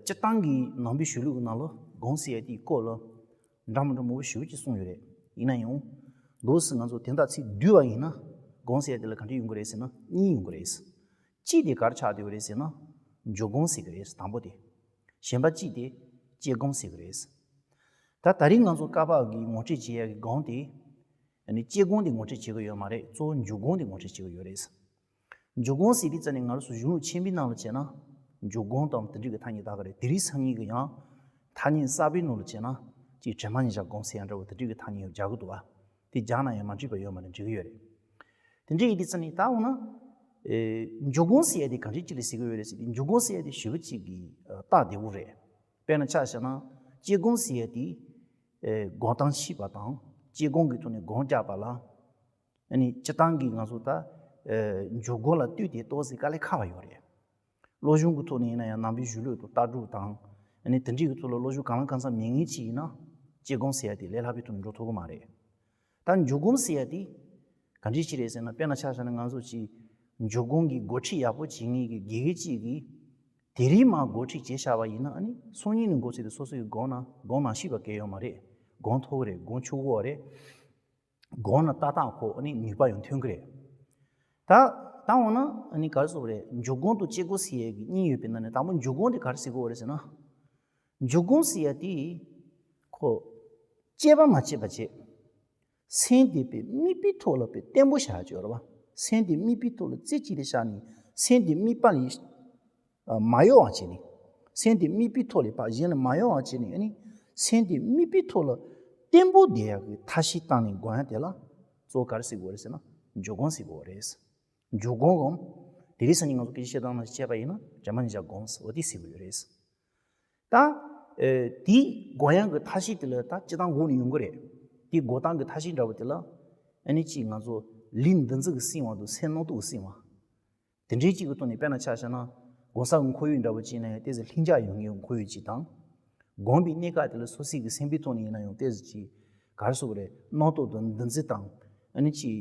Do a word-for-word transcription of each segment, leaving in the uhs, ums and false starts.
སྤྱིར་བཏང་གི་ནང་པའི་གཞུང་ལུགས་ཀྱི་ནང་ལ་སྒོམ་ཟེར་ཡ་དེའི་སྐོར་ལ་འདྲ་མི་འདྲ་མང་པོ་ཞེ་པོ་ཅིག་གསུངས་ཡོད་རེད། ཡིན་ན་ཡང་འདུག་སེ་ང་ཚོ་དོན་དག་ཚིག་བསྡུས་པ་ཡིན་ན་སྒོམ་ཟེར་ཡ་དེ་ལ་ག་འདྲ་ཡོང་གི་རེད་ཟེར་ན་གཉིས་ཡོང་གི་རེད། གཅིག་དེ་ག་རེ་ཆགས་བསྡད་ཡོད་རེད་ཟེར་ན་འཇུག་སྒོམ་ཟེར་གི་རེད། དང་པོ་དེ། གཞན་པ་གཅིག་དེ་དཔྱད་སྒོམ་ཟེར་གི་རེད། ད་ད་རིང་ང་ཚོ་བསྐལ་པ་གི་ངོ་སྤྲོད་བྱེད་ཡ་གི་སྒོམ་དེ། ཨ་ནི་དཔྱད་སྒོམ་དེ་ངོ་སྤྲོད་བྱེད་ཀྱི་ཡོད་མ་རེད། གཙོ་བོ་འཇུག་སྒོམ་དེ་ངོ་སྤྲོད་བྱེད་ཀྱི་ཡོད་རེད། འཇུག་སྒོམ་ཟེར་དུས་ཙམ་ནས་ང་རང་ཚོ་གཞུང་ལུགས་ཆེན་པོའི་ནང་ལ་བྱས་ན། འཇུག་སྒོམ་དང་དེ་འདྲ་གི་ཐ་སྙད་དག་གི་རེད། དེ་རིང་སང་ཉིན་གྱི་ཡང་ཐ་སྙད་གསར་པའི་ནང་ལ་བྱས་ན། ཅིག་དྲི་མ་ཉེར་བཞག་སྒོམ་ཟེར་ཡང་འདྲ་བོ་དེ་འདྲ་གི་ཐ་སྙད་ཡང་སྦྱར་གི་འདུག་བ། དེ་སྦྱར་ན་ཡང་མ་འགྲིག་པ་ཡོད་མ་རེད། འགྲིག་གི་ཡོད་རེད། དེ་འདྲ་ཡིན་དུས་ཙམ་ནས་ད་འོ་ན། ཨེ། འཇུག་སྒོམ་ཟེར་ཡ་དེ་གང་འདྲ་ཅིག་ལ་ཟེར་གི་ཡོད་རེད་ཟེར་དུས། འཇུག་སྒོམ་ཟེར་ཡ་དེ་ཞེ་པོ་ཅིག་གི་ཨ་སྟབས་བདེ་བོ་རེད། དཔེར་ན་ཆ་བཞག་ན་དཔྱད་སྒོམ་ཟེར་ཡ་དེ། ཨེ། སྒོམ་སྟངས་ཤེས་པ་དང་དཔྱད་སྒོམ་གྱི་ཐོག་ནས་སྒོམ་རྒྱག་པ་ལ། ཨ་ནི་སྤྱིར་བཏང་གི་ང་ཚོ་ད། ཨེ། འཇུག་སྒོམ་ལ་ལྟོས་ཏེ་ཏོག་ཙམ་དཀའ་ལས་ཁག་པ་ཡོད་རེད། སློབ་སྦྱོང་གི་ཐོག་ནས་ཡིན་ན་ཡང་ནང་པའི་གཞུང་ལུགས་དང་ལྟ་གྲུབ་དང་། ཨ་ནི་དེ་འདྲའི་གི་ཐོག་ལ་སློབ་སྦྱོང་གང་ལ་གང་འཚམ་མེད་མཁན་ཅིག་ཡིན་ན། དཔྱད་སྒོམ་ཟེར་ཡ་དེ་ལས་སླ་པོའི་ཐོག་ནས་འགྲོ་ཐུབ་ཀྱི་མ་རེད། ད་འཇུག་སྒོམ་ཟེར་ཡ་དེ་ག་འདྲ་ཅིག་རེད་ཟེར་ན། དཔེར་ན་ཆ་བཞག་ན་ང་ཚོ་ཅིག་འཇུག་སྒོམ་གྱི་འགོ་ཁྲིད་ཡག་པོ་བྱེད་མཁན་གྱི་དགེ་རྒན་ཅིག་གིས་དེ་རིང་མར་འགོ་ཁྲིད་བྱས་བཞག་པ་ཡིན་ན། ཨ་ནི་སང་ཉིན་ནས་འགོ་ཚུགས་ཏེ་སོ་སོ་གིས་སྒོམ་ན་སྒོམ་མ་ཤེས་པ་གང་ཡང་ཡོད་མ་རེད། སྒོམ་ཐུབ་ཀྱི་རེད། སྒོམ་ཆོག་གི་རེད། སྒོམ་ན་ཏག་ཏག་ཁོ་ཨ་ནི་ནུས་པ་ཡང་ཐོན་གྱི་རེད། ད་ད་འོ་ན་ཨ་ནི་ག་རེ་ཟེར་དགོས་རེད། འཇུག་སྒོམ་དང་དཔྱད་སྒོམ་ཟེར་ཡས་ཀྱི་གཉིས་ཡོད་པའི་ནང་ནས་དང་པོ་འཇུག་སྒོམ་དེ་ག་རེ་ཟེར་དགོས་རེད་ཟེར་ན། འཇུག་སྒོམ་ཟེར་ཡ་དེ་ཁོ་དཔྱད་པ་མ་བྱས་པ་བྱས། སེམས་དེ་དཔེ་དམིགས་པའི་ཐོག་ལ་དཔེ་བརྟན་པོ་བཞག་ཡ་ཅིག་ཡོད་རེད་བ། སེམས་དེ་དམིགས་པའི་ཐོག་ལ་རྩེ་གཅིག་ཏུ་བཞག་ནས། སེམས་དེ་དམིགས་པ་ལས་མ་གཡོ་བ་བྱས་ནས། སེམས་དེ་དམིགས་པའི་ཐོག་ལས་ཕར་གཞན་ལ་མ་གཡོ་བ་བྱས་ནས། ཨ་ནི་སེམས་དེ་དམིགས་པའི་ཐོག་ལ་བརྟན་པོ་བསྡད་ཡག་གི་ཐབས་ཤེས་བཏང་ནས་སྒོམ་ཡ་དེ་ལ་གཙོ་བོ་ག་རེ་ཟེར་དགོས་རེད་ཟེར་ན། འཇུག་སྒོམ་ཟེར་དགོས་རེད། འཇུག་སྒོམ་སྒོམ། དེ་རིང་སང་ཉིན་ང་ཚོ་སྐད་ཆ་བཤད་སྟངས་ནང་བཤད་པ་ཡིན་ན་དྲན་པ་ཉེར་བཞག་སྒོམ་ཟེར་བ་དེ་ཟེར་དགོས་ཡོད་རེད། ད། ཨེ། དེའི་སྒོམ་ཡག་གི་ཐབས་ཤེས་དེ་ལ་ད་སྤྱིར་བཏང་སྒོམ་ནས་ཡོང་གི་རེད། དེའི་སྒོམ་སྟངས་ཀྱི་ཐབས་ཤེས་འདྲ་བོ་དེ་ལ། ཨ་ནི་ཅིག་ང་ཚོ་ལུས་འདུ་འཛི་གིས་བསྲིང་བ་དང་སེམས་རྣམ་རྟོག་གིས་བསྲིང་བ། དེ་འདྲའི་ཅིག་གི་ཐོག་ནས། དཔེར་ན་ཆ་བཞག་ན་སྒོམ་ས་གི་ཁོར་ཡུག་འདྲ་བོ་ཅིག་ཡིན་ན་ཡང་ཏོག་ཙམ་ལྷིང་འཇགས་ཡོང་མཁན་ཁོར་ཡུག་ཅིག་དང་། སྒོམ་པའི་གནས་སྐབས་དེ་ལ་སོ་སོ་གི་སེམས་པའི་ཐོག་ནས་ཡིན་ན་ཡང་ཏོག་ཙམ་ཅིག་ག་རེ་ཟེར་དགོས་རེད། རྣམ་རྟོག་དང་འདུ་འཛི་དང་། ཨ་ནི་ཅིག་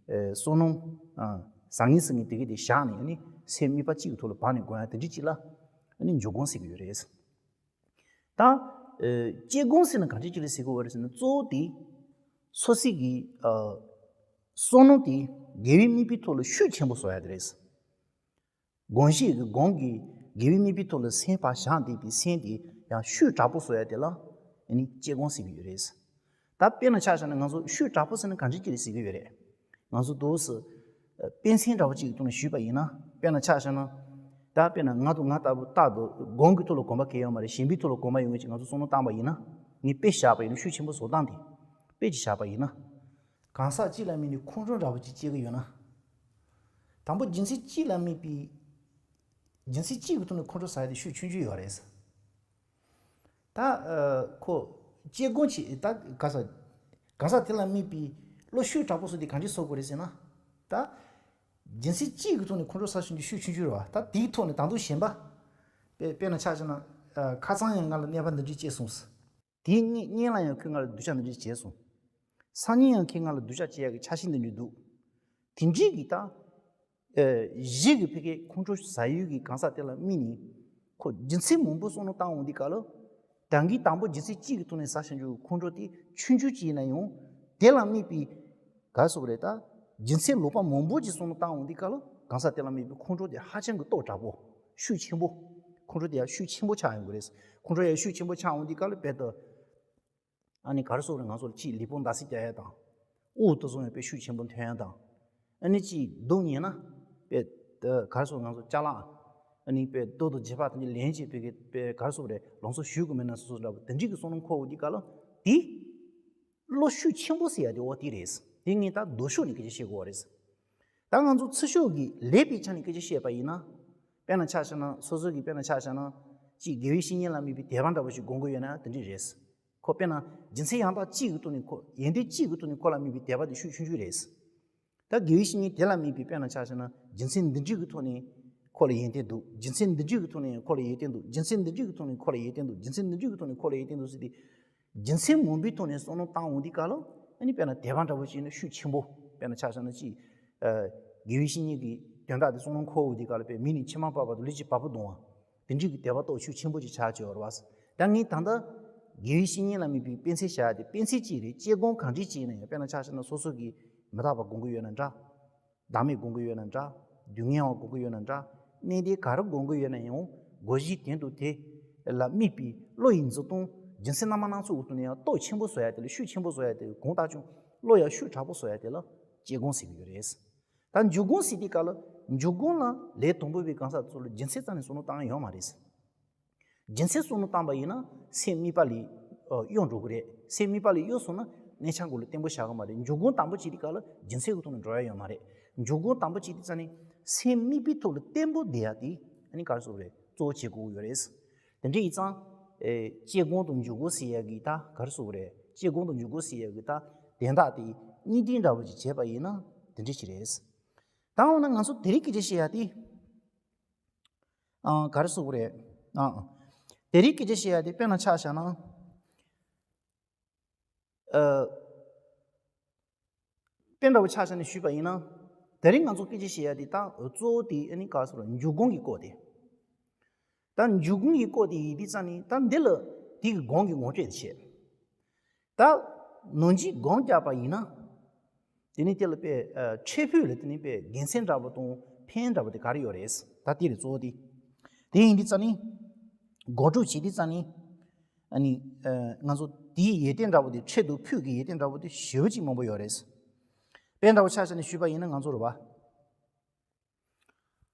ཨེ། བསོད་ནམས། ཨ། བཟང་ངན་ཟེར་མཁན་དེ་ག་དེ་བཞག་ནས། ཨ་ནི་སེམས་དམིགས་པ་གཅིག་གི་ཐོག་ལ་བབས་ནས་སྒོམ་ཡ་དེ་འདྲ་ཅིག་ལ། ཨ་ནི་འཇུག་སྒོམ་ཟེར་གྱི་ཡོད་རེད། ད། ཨེ། དཔྱད་སྒོམ་ཟེར་ན་ག་འདྲ་ཅིག་ལ་ཟེར་གྱི་ཡོད་རེད་ཟེར་ན། གཙོ་བོ་དེ་སོ་སོ་གི། ཨ། བསོད་ནམས་དེ་དགེ་བའི་དམིགས་པའི་ཐོག་ལ་ཤུགས་ཆེན་པོ་བཟོ་ཡ་དེ་རེད། སྒོམ་གཞི་གི་སྒོམ་གྱི་དགེ་བའི་དམིགས་པའི་ཐོག་ལ་སེམས་ཕར་བཞག་བསྡད་པའི་སེམས་དེ་ཡང་ཤུགས་དྲག་པོ་བཟོ་ཡ་དེ་ལ་ཨ་ནི་དཔྱད་སྒོམ་ཟེར་གྱི་ཡོད་རེད། ད་དཔེར་ན་ཆ་བཞག་ན་ང་ཚོ་ཤུགས་དྲག་པོ་ཟེར་ན་ག་འདྲ་ཅིག་རེད་ཟེར་གྱི་ཡོད་རེད། ང་ཚོ་འདུག་སེ། ཨ། དཔེ་མཚོན་འདྲ་བོ་ཅིག་གི་ཐོག་ནས་ཞུས་པ་ཡིན་ན། དཔེར་ན་ཆ་བཞག་ན། ད་དཔེར་ན་ང་དང་ང་ལྟ་བུ་རྟག་ཏུ་སྒོམ་གྱི་ཐོག་ལ་གོམས་པ་གང་ཡང་ཡོད་མ་རེད། གཞན་པའི་ཐོག་ལ་གོམས་པ་ཡོད་མཁན་ཅིག་ང་ཚོ་བསམ་བློ་བཏང་པ་ཡིན་ན། ངས་དཔེ་བཞག་པ་ཡིན་ན། ཤུགས་ཆེན་པོ་བཟོ་སྟངས་དེ། དཔེ་ཅིག་བཞག་པ་ཡིན་ན། གང་ཟག་གཅིག་ལ་དམིགས་ནས་ཁོང་ཁྲོ་འདྲ་བོ་ཅིག་སྐྱེ་གི་ཡོད་ན། དང་པོ་རྒྱུ་མཚན་གཅིག་ལ་དམིགས་པའི། རྒྱུ་མཚན་གཅིག་གི་ཐོག་ནས་ཁོང་ཁྲོ་ཟ་ཡ་དེ་ཤུགས་ཆུང་ཆུང་ཡོད་རེད། ད། ཨ། ཁོ་དཔྱད་སྒོམ་བྱེད། ད་གང་ཟག་གང་ཟག་དེ་ལ་དམིགས་པའི་བློ་ཤུགས་དྲག་པོ་བཟོ་དེ་གང་ཅི་བཟོ་དགོས་རེད་ཟེར་ན། ད་རྒྱུ་མཚན་གཅིག་གི་ཐོག་ནས་ཁོང་ཁྲོ་ཟ་ཤེས་རྒྱུ་ཤུགས་ཆུང་ཆུང་རེད་བ། ད་དེའི་ཐོག་ནས་ད་དུང་གཞན་པ། དཔེ་དཔེར་ན་ཆ་བཞག་ན། ཨ། ཁ་སང་ཡང་ང་ལ་གནོད་པ་འདི་འདྲ་བྱས་སོང་ཟེར། དེའི་སྔོན་སྔོན་ལ་ཡང་ཁོས་ང་ལ་སྡུག་ཅག་འདི་འདྲ་བྱས་སོང་། སང་ཉིན་ཡང་ཁོས་ང་ལ་སྡུག་ཅག་བྱེད་ཡག་གི་འཆར་གཞི་འདི་འདྲ་འདུག། དེ་འདྲའི་གི་ད། ཨེ། གཞི་གི་ཕ་གིའི་ཁོང་ཁྲོ་ཟ་ཡུལ་གྱི་གང་ཟག་དེ་ལ་དམིགས་ནས། ཁོ་རྒྱུ་མཚན་མང་པོ་བསམ་བློ་བཏང་འོང་དུས་སྐབས་ལ། ད་གིན་དང་པོ་རྒྱུ་མཚན་གཅིག་གི་ཐོག་ནས་ཟ་བཞིན་རྒྱུ་ཁོང་ཁྲོ་དེ་ཆུང་ཆུང་ཅིག་ཡིན་ན་ཡང་། དེ་ལ་དམིགས་པའི། ག་རེ་ཟེར་དགོས་རེད། ད་རྒྱུ་མཚན་ལོག་པ་མང་པོ་ཅིག་བསམ་བློ་བཏང་འོང་དུས་སྐབས་ལ། གང་ཟག་དེ་ལ་དམིགས་པའི་ཁོང་ཁྲོ་དེ་ཧ་ཅང་གི་སྟོབས་དྲག་པོ། ཤུགས་ཆེན་པོ། ཁོང་ཁྲོ་དེ་ཡང་ཤུགས་ཆེན་པོ་ཆགས་ཡོང་གི་རེད། ཁོང་ཁྲོ་ཡང་ཤུགས་ཆེན་པོ་ཆགས་འོང་དུས་སྐབས་ལ་དཔེར་ན། ཨ་ནི་ག་རེ་ཟེར་དགོས་རེད། ང་ཚོ་ལ་ཅིག་ལུས་པོ་འདར་སིག་རྒྱག་ཡ་དང་། དབུགས་དེ་ཚོ་ཡང་དཔེ་ཤུགས་ཆེན་པོ་ཐོན་ཡ་དང་། ཨ་ནི་ཅིག་སྡུག་བསྔལ་ན། དཔེ། ད་ག་རེ་ཟེར་དགོས་རེད། ང་ཚོ་ཅ་ལག། ཨ་ནི་དཔེ་རྡོ་དང་རྗེས་དཔག་དེ་འདྲ་ལེན་བྱས་དཔེ་གི་དཔེ་ག་རེ་ཟེར་དགོས་རེད། ལམ་སང་གཞུ་དགོས་མེད་ན་སོ་སོ་འདྲ་པོ་དེ་འདྲའི་གི་བསམ་བློ་འཁོར་འོང་དུས་སྐབས་ལ། དེ་བློ་ཤུགས་ཆེན་པོ་ཟེར་ཡ་དེ་འོ་དེ་རེད། དེ་ངས་ད་ལྡོག་ཕྱོགས་ནས་སྐད་ཆ་བཤད་དགོས་པ་རེད། ད་ང་ཚོ་ཚུར་ཕྱོགས་ཀྱི་ལེགས་པའི་ཆ་ནས་སྐད་ཆ་བཤད་པ་ཡིན་ན། དཔེར་ན་ཆ་བཞག་ན། སོ་སོ་གི་དཔེར་ན་ཆ་བཞག་ན། ཅིག་དགེ་བའི་བཤེས་གཉེན་ལ་དམིགས་པའི་དད་པ་འདྲ་པོ་ཞིག་སྒོམ་གྱི་ཡོད་ན་དེ་འདྲ་རེད། ཁོ་དཔེར་ན་རྒྱུ་མཚན་ཡང་དག་གཅིག་གི་ཐོག་ནས་ཁོ། ཡོན་ཏན་གཅིག་གི་ཐོག་ནས་ཁོ་ལ་དམིགས་པའི་དད་པ་དེ་ཤུགས་ཆུང་ཆུང་རེད། ད་དགེ་བའི་བཤེས་གཉེན་དེ་ལ་དམིགས་པའི་དཔེར་ན་ཆ་བཞག་ན། རྒྱུ་མཚན་འདི་འདྲ་གི་ཐོག་ནས་ཁོ་ལ་ཡོན་ཏན་འདུག། རྒྱུ་མཚན་འདི་འདྲ་གི་ཐོག་ནས་ཁོ་ལ་ཡོན་ཏན་འདུག། རྒྱུ་མཚན་འདི་འདྲ་གི་ཐོག་ནས་ཁོ་ལ་ཡོན་ཏན་འདུག། རྒྱུ་མཚན་འདི་འདྲ་གི་ཐོག་ནས་ཁོ་ལ་ཡོན་ཏན་འདུག་ཟེར་ཏེ། རྒྱུ་མཚན་མང་པོའི་ཐོག་ནས་བསམ་བློ་བཏང་འོང་དུས་སྐབས་ལ། ཨ་ནི་དཔེར་ན་དད་པ་འདྲ་པོ་ཅིག་ཡིན་ན་ཤུགས་ཆེན་པོ། དཔེར་ན་ཆ་བཞག་ན་ཅིག། ཨ། དགེ་བའི་བཤེས་གཉེན་གྱི་དོན་དག་དེ་བསམ་བློ་འཁོར་འོང་དུས་སྐབས་ལ། དཔེ་མི་ནི་མཆིལ་མ་བབས་པ་དང་ལུས་ཀྱི་བ་སྤུ་ལྡང་བ། དེ་འདྲའི་གི་དད་པ་སྟོབས་ཤུགས་ཆེན་པོ་ཅིག་ཆགས་ཀྱི་ཡོད་རེད་བ། ད་ངས་ད་ལྟ་དགེ་བའི་བཤེས་གཉེན་ལ་དམིགས་པའི་དཔེ་མཚོན་བཞག་ཡ་དེ་དཔེ་མཚོན་གཅིག་རེད། དཔྱད་སྒོམ་གང་འདྲ་ཅིག་ཡིན་ན་ཡང་དཔེར་ན་ཆ་བཞག་ན་སོ་སོ་གིས་མི་རྟག་པ་སྒོམ་གི་ཡོད་ན་འདྲ། བདག་མེད་སྒོམ་གི་ཡོད་ན་འདྲ། སྡུག་བསྔལ་བ་སྒོམ་གི་ཡོད་ན་འདྲ། གནས་བརྟན་ག་རེ་སྒོམ་གི་ཡོད་ན་ཡང་སྒོམ་གཞི་དོན་དུ་དེ་ལ་དམིགས་པའི་བློ་ཡི་འཛིན་སྟངས་རྒྱུ་མཚན་སྣ་མང་སྣ་ཚོགས་ཀྱི་ཐོག་ནས་ཡང་སྟོབས་ཆེན་པོ་བཟོ་ཡ་དེ་ལ་ཤུགས་ཆེན་པོ་བཟོ་ཡ་དེ་གང་ལྟར་ཀྱང་བློ་ཡང་ཤུགས་དྲག་པོ་བཟོ་ཡ་དེ་ལ་དཔྱད་སྒོམ་ཟེར་གི་ཡོད་རེད། ད་འཇུག་སྒོམ་ཟེར་དུས་སྐབས་ལ་འཇུག་སྒོམ་ལ་ལས་དང་པོ་པའི་གང་ཟག་ཚོ་ལ་རྒྱུ་མཚན་རྩ་ནས་བསམ་བློ་བཏང་ཡ་ཡོད་མ་རེད། རྒྱུ་མཚན་བསམ་བློ་བཏང་པ་ཡིན་ན་སེམས་དམིགས་པ་ལས་ཨ་གཡོ་འགྲོ་གི་རེད། སེམས་དམིགས་པ་ལས་གཡོ་སོང་ན་གནས་ཆ་གོ་ལ་བརྟན་པོ་བཞག་གི་མ་རེད། འཇུག་སྒོམ་དང་པོ་བྱེད་དུས་སྐབས་ལ་རྒྱུ་མཚན་གི་ཐོག་ནས་འགྲོ་ཡ་ཡོད་མ་རེད། འཇུག་སྒོམ་དང་པོ་བྱེད་དུས་ཙང་ནས་སེམས་དམིགས་པའི་ཐོག་ལ་བརྟན་པོ་བསྡད་ཡ་དེ་ཨ་ནི་ག་རེ་ཟེར་དགོས་རེད། གཙོ་བོ་བྱེད་དགོས་ཀྱི་ཡོད་རེད། དེ་འདྲ་ཡིན་ཙང་ཨེ་དཔྱད་སྒོམ་དང་འཇུག་སྒོམ་ཟེར་ཡ་གི་ད་ག་རེ་ཟེར་དགོས་རེད། དཔྱད་སྒོམ་དང་འཇུག་སྒོམ་ཟེར་ཡ་གི་ད་དོན་དག་དེ་གཉིས་ལྡན་འདྲ་བོ་ཅིག་བྱས་པ་ཡིན་ན་དེ་འདྲ་ཞིག་རེད། ད་འོ་ན་ང་ཚོ་དེ་རིང་སྐད་ཆ་བཤད་ཡ་དེ། ཨང་། ག་རེ་ཟེར་དགོས་རེད། ཨང་། དེ་རིང་སྐད་ཆ་བཤད་ཡ་དེ་དཔེར་ན་ཆ་བཞག་ན། ཨ། དཔེ་འདྲ་བོ་ཆ་བཞག་ནས་ཞུས་པ་ཡིན་ན། དེ་རིང་ང་ཚོ་སྐད་ཆ་བཤད་ཡ་དེ་ད་གཙོ་བོ་དེ་ཨ་ནི་ག་རེ་ཟེར་དགོས་རེད། འཇུག་སྒོམ་གྱི་སྐོར་དེ། ད་འཇུག་སྒོམ་གྱི་སྐོར་དེ་ཡིན་དུས་ཙང་ནས་ད་འདི་ལ་དེ་གི་སྒོམ་གྱི་ངོ་སྤྲོད་དེ་བྱས། ད་ནང་གཞི་སྒོམ་རྒྱག་པ་ཡིན་ན། དེ་ནི་དེ་ལ་དཔེ་ཨ་འཕྲལ་ཕུགས་ལ་དེ་ནི་དཔེ་དགེ་མཚན་འདྲ་པོ་དང་ཕན་འདྲ་པོ་དེ་ག་རེ་ཡོད་རེད། ད་དེ་རེད་གཙོ་བོ་དེ། དེ་ཡིན་དུས་ཙང་ནི། སྒོམ་སྒྲུབ་བྱེད་དུས་ཙང་ནི། ཨ་ནི་ཨ་ང་ཚོ་དེའི་ཡོན་ཏན་འདྲ་པོ་དེ་འཕྲལ་དུ་ཕུགས་ཀྱི་ཡོན་ཏན་འདྲ་པོ་དེ་ཞེ་པོ་ཅིག་མང་པོ་ཡོད་རེད། དཔེ་འདྲ་པོ་ཆ་བཞག་ནས་ཞུས་པ་ཡིན་ན་ང་ཚོ་རེད་བ།